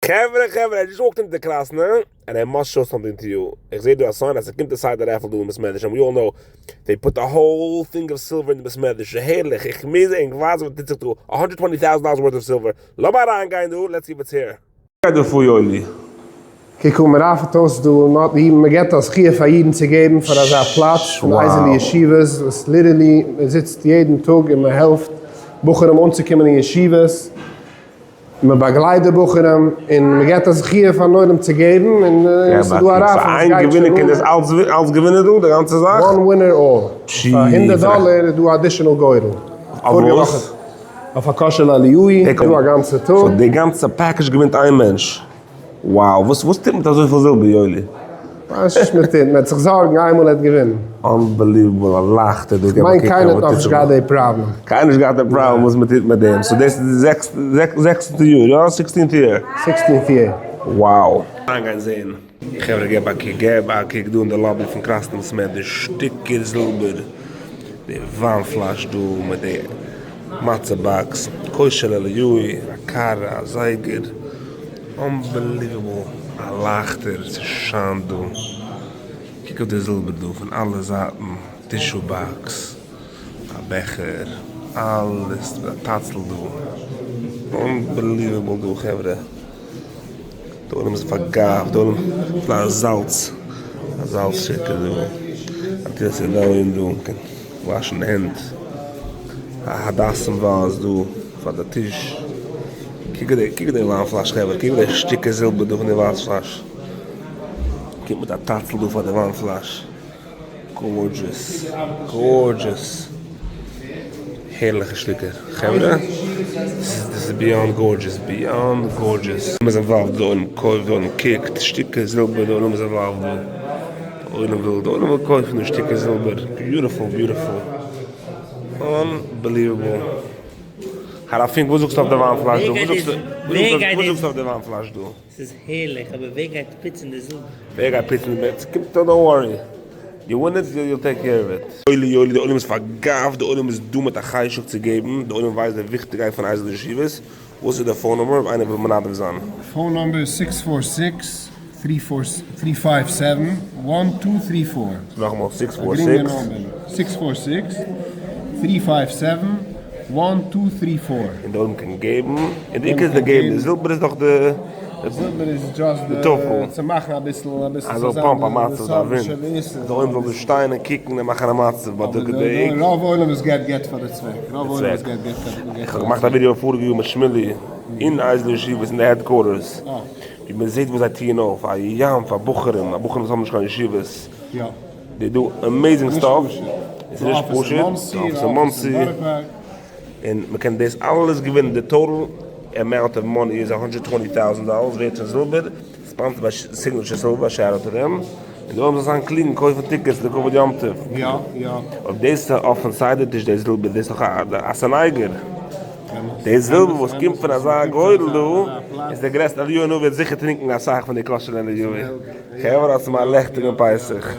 חברה חברה, איי דזשאסט וואלקט אינטו די קראסנע, ענד איי מאסט שאו סאמטינג טו יו, איך זעה דא א סיין אז ס'קומט די סדר רעפל דא אין בית מדרש, ענד ווי אלל נאו דעי פוט די האול טינג אוו סילווער אין די בית מדרש, הערליך, איך מוז ענק ווייזן וואס טוט זיך דא, א הונדרעט טווענטי טאוזענט דאלערס ווארט אוו סילווער, לאמיר אריין גיין דא, לעטס סי וואטס העיר. גייט דא פאר יואלי? קוק אן מ'ראפעט אויס דא נאט די אידן, מ'געט א זכיה פאר אידן צו געבן פאר אזא פלאץ פון אייזעלע ישיבות וואס literally מ'זיצט יעדן טאג און מ'העלפט בחורים אנצוקומען אין ישיבות, מ'באגלייט די בחורים און מ'געט א זכיה פארן עולם צו געבן און ס'איז דא א raffle וואס איין געווינער קען דאס אלץ אלץ געווינען דא די גאנצע זאך? One winner all. פאר הונדערט דאלער איז דא additional גורל. אויף וואס? אויף א כוס של אליהו איז דא א גאנצע טאג. סאו די גאנצע package געווינט איין מענטש? Wow, וואס וואס טוט מען מיט אזויפיל זילבער יואלי? כ'ווייס נישט מען טוט, מען וועט זיך זארגן איינמאל ער האט געווינען. Unbelievable, א לייכטער דא, כ'מיין קיינער האט נאכנישט געהאט די פראבלעם. קיינער נישט געהאט די פראבלעם וואס מען טוט מיט דעם, סאו דאס איז די זעקסטע יאר, יא? Sixteenth year. Sixteenth year. Wow. אריינגיין זעהן. חברה געב א קוק, געב א קוק דא אין די lobby פון קראסנע בית מדרש, שטיקער זילבער, די וויין פלאש דא מיט די מצה box, כוס של אליהו, א קערה, א זייגער, unbelievable, א לייכטער, ס'שיינט דא, קוק אויף די זילבער דא פון אלע זייטן, tissue box, א בעכער, אלעס, א טאצל דא, unbelievable דא חברה. די עולם איז פארגאפט, די עולם פון א זאלץ, א זאלץ shaker דא, א נטילת ידיים דא, מ'קען וואשן די הענט, א הדסים vase דא פאר די טיש, קוק אויף די, קוק אויף די וויין פלאש חברה, קוק אויף די שטיקער זילבער דא פון די וויין פלאש, קומט מיט א טאצל דא פאר די וויין פלאש. Gorgeous! Gorgeous! הערליכע שטיקער חברה! דאס איז beyond gorgeous! Beyond gorgeous! מען איז involved דא און קויפט דא און קוקט שטיקער זילבער דא און איז involved דא. די עולם וויל די עולם וויל קויפן די שטיקער זילבער. Beautiful beautiful! Unbelievable! הרב פינק וואס זאגסטו אויף די וויין פלאש דא? וואס זאגסטו אויף די וויין פלאש דא? ס'איז הערליך, אבער ווער גייט פוצן די זילבער? ווער גייט פוצן די זילבער? ס'קומט don't worry, you win it you'll take care of it. יואלי יואלי די עולם איז פארגאפט, די עולם איז דא מיט א חשק צו געבן, די עולם ווייסט די וויכטיגקייט פון אייזל ישיבות, וואס איז די phone number אויב איינער וויל מנדב זיין? Phone number איז six four six three four three five seven one two three four. נאכאמאל six four six. Six four six three five seven one two three four. און די עולם קען געבן, און די עיקר איז די געבן, די זילבער איז דאך די זילבער איז just די טפל. צו מאכן אביסל אביסל אזא פאמפ א מצב א ווינט, די עולם זאל דא שטיין און קוקן און מאכן א מצב, but די עיקר. רוב עולם איז געט געט פאר די צוועק, רוב עולם איז געט געט פאר די צוועק. איך האב געמאכט א ווידיאו פאריגע יאר מיט שמילי אין אייזל ישיבות אין די headquarters, ווי מען זעט וואס זיי טוען אויף, א ים פאר בחורים, א בחורים וואס האבן נישט קיין ישיבות. They do amazing stuff, עס איז נישט פשוט, אפיס אין מאנסי, און מען קען דאס אלעס געווינען, די total amount of money איז א הונדרעט twenty thousand dollars ווערט פון זילבער, sponsored by Signature Silver, shout out to them, און די עולם זאל זיין קלוג און קויפן tickets לכבוד יום טוב, אויב דאס איז אויפן סדר טיש די זילבער, דאס איז דאך א סנייגער, די זילבער וואס קומט פון אזא גורל דא, איז די גרעסטע, אליהו הנביא וועט זיכער טרינקען אסאך פון די כוס של אליהו, חברה האטס מיר א לעכטיגן פסח.